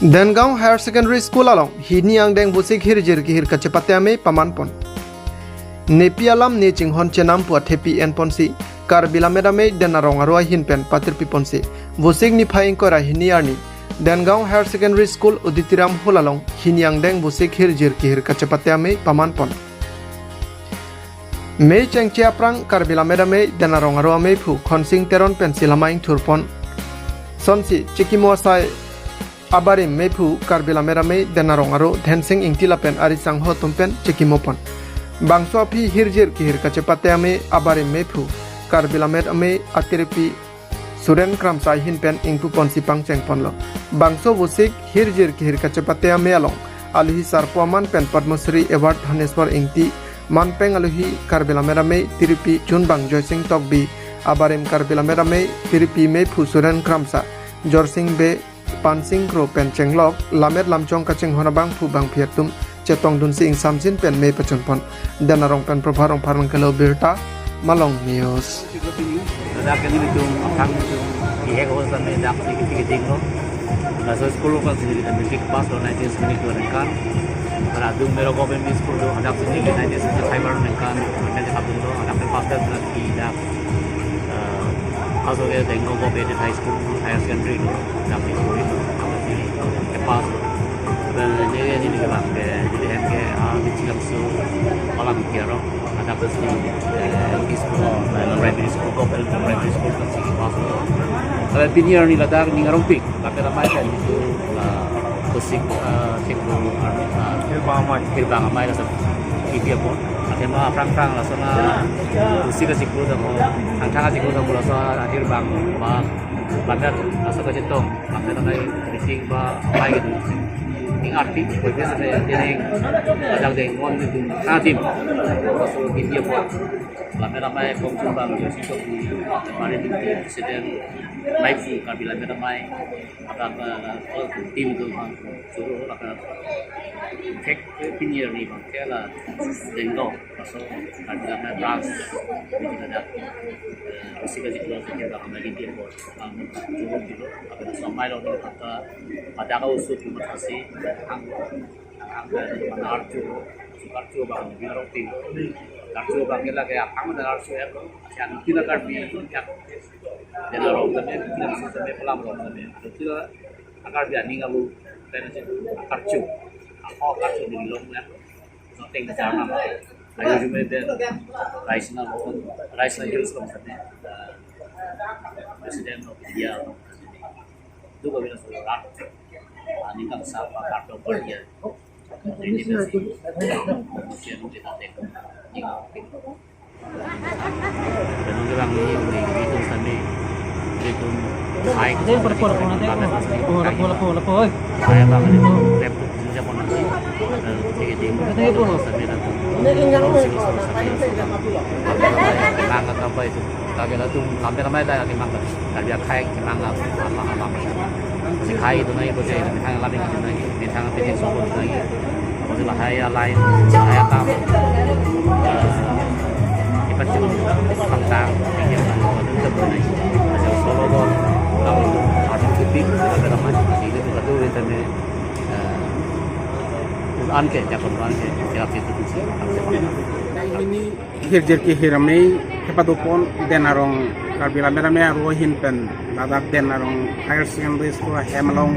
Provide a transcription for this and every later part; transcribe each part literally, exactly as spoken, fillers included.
Dengaon Higher Secondary School along hini angdeng Vosik hirjir kehir kachepate amei paman pon. Nepi alam ne chinghon chenam pu athepi en ponsi Karbi Lammet Amei Den Arong aro ahin pen patirpi ponsi Vosik niphai ingkoi ra hini arni Dengaon Higher Secondary School Auditorium Hall along hini angdeng Vosik hirjir kehir kachepate amei paman pon. Mei chengche aphrang Karbi Lammet Amei Den Arong aro ameiphu Khonsing Teron pensi lama ingthur pon. Sonsi chikimo asai abarim meiphu Karbi Lammet Amei Den Arong aro Dhensing Ingti lapen ari sangho atum pen chikimo pon. Bangso aphi hirjir kehir kachepate amei abarim meiphu Karbi Lammet Amei atirpi Suren Kramsa ahin pen ingpu ponsi pangcheng ponlo. Bangso Vosik hirjir kehir kachepate amei along aluhi sarpo aman pen Padma Shri Award Dhaneswar Ingti, manpeng aluhi Karbi Lammet Amei tirpi chunbang Joysing Tokbi, abarim Karbi Lammet Amei tirpi meiphu Suren Kramsa, Jorsing Bey, Pansing Kro pen chenglok lammet lamchong kachinghon abangphu bangphi atum chetongdunsi ingsamjin pen mei pachun pon. Den Arong pen Prabha Rongphar nangkelo birta, Malong News. Ladak ke nelitum aphrang nelitum kehek ahut tame dak si kiti kiti lo. Laso school ko si nelitum matric pass lo nineteen seventy-two aningkan. Para adung mero government school lo, ladak si nineteen seventy-five aningkan, nineteen seventy-two lo, ladak ke pass lo, ladak ke, eh, pass lo ke Dengaon Government High School, Higher Secondary lo, ladak si school lo, ladak si ke pass lo. Lapen neli, neli ke bang ke, neli hem ke, ah, di Chilangso, Palam Kiaro. Ladak si, eh, L P school, eh, primary school, ko, primary school, kan si pass lo. Kalau pini arni ladak ning arongpik, lapen amei kan itu, eh, Vosik, eh, chiklo, eh, Hirbang Amei. Hirbang Amei laso kiti apot. Akhirnya aphrang aphrang laso na Vosik kachiklo dam ho, thang thang kachiklo dam ho laso Hirbang Amei, lapen laso kachetong, lapen amei meeting ba amei gitu. Ning arti, ko biasa saya, ini ladak Dengaon itu, adim, laso kiti apot. Lapen amei kong chumbang Joysing Tokbi, kemarin di president, meiphu Karbi Lammet Amei, lapen, eh, tim itu bang, suruh, lapen, kek, pini arni bang, ke la, Dengaon, laso, Karbi Lammet Amei branch, di ladak, eh, Vosik kachiklo, kachiklo, bang, lagi dia bos, bang, suruh gitu, lapen laso amei lo, kata, pada kau usut cuma kasih, ang, Angke mana archo, archo bang, biro ting. Archo bang, ila ke apang mana archo ya, yang tina Karbi, yang Den Arong tame, tina Vosik tame, Palam Arong tame. Tina Karbi aning abu, pen si archo. Ako archo di long ya. Nothing di sana. Ayo jume den, Raisina Hills Long tame. President of India. Itu kami langsung rat. Ani kang sa pa karto pa dia. Ini pasti. Siya nung kita tek. Ini kang. Dan nung bilang ini, ini, ini tuh sandi. Ini tuh, hai, Dia perpor kong nanti. Oh, lapo, lapo, lapo, oi. Saya bang ini tuh, rep, siya pon nanti. Sige, sige. Ito yung puno. Sandi na tuh. Ini yung Sige, sige, sige. Lang ka kampay itu. Kami latum, kami ramai dah kami mangga. Kami akhai kami mangga, ama, ama. Kasi khai itu nai, kasi ini khai labi itu nai, ini khai piting sopot nai. Kasi lahai alai, lahai atam. Eh, ipat itu pangtang, pikir kan, itu nai. Kasi solo bon, kalau itu asal kipik, kami ramai, kasi itu satu itu nai. Eh, un-an ke, jakon un-an ke, kira itu sih. Ini hirjir kehir amei kepado pon Den Arong Karbi Lammet Amei aro ahin pen ladak Den Arong Higher Secondary School ahem along,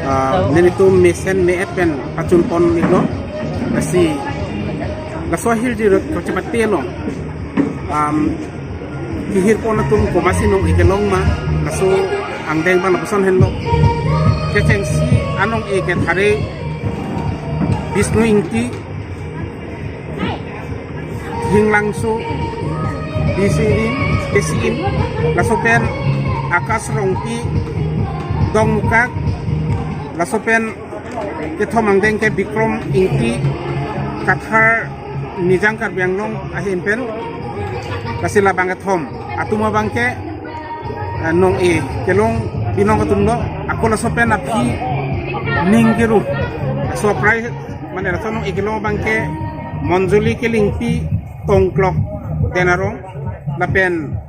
ah, nelitum mesen me-et pen pachun pon iklo. Lasi laso hirjir kachepate along, um, kehir pon atum komatsi nong-e kelong ma, laso angdeng abang lapuson henlo. Kechengsi anong-e kethare Bisnu Ingti, Hinglangso, Bisi Ing, Bisi Ing, laso pen Akash Rongpi, Dongmukak, laso pen kethom angdeng ke Bikrom Ingti, Kathar Nijang Karbi Anglong ahin pen, lasi labang kethom atum abang ke, eh, nong-e kelong binong atum lo, ako laso pen aphi ning keru. Laso aprai, mane laso nong-e kelong abang ke Monjuli Kilingpi, Tongklok, Den Arong, lapen,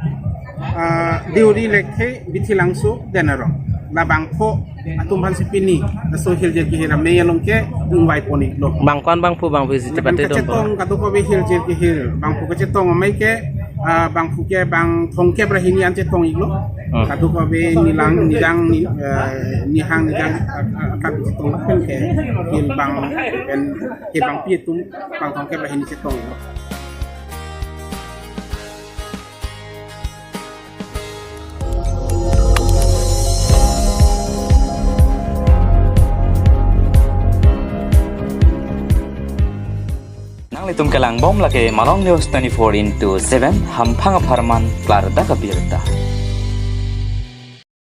ah, Deuri Lekhe, Bithilangso, Den Arong. La bangpho atum aphan si pini laso hirjir kehir amei along ke ingvai pon-iklo. Bang ko-an bangpho, bangpho isi Lapen chepate dom po? Kachetong kadokave hirjir kehir, bangpho kachetong amei ke, ah, bangpho ke bang thomkep ra hini an chetong-iklo. Hmm. Kadokave nilang nijang ni, eh, nihang nijang, ah, ah, akan chetong pen ke hir bang pen hir bangpi atum bang thomkep ra hini chetong-iklo. Nanglitum kelang bom lake Malong News twenty-four into seven, hamphang apharman klardak abirta.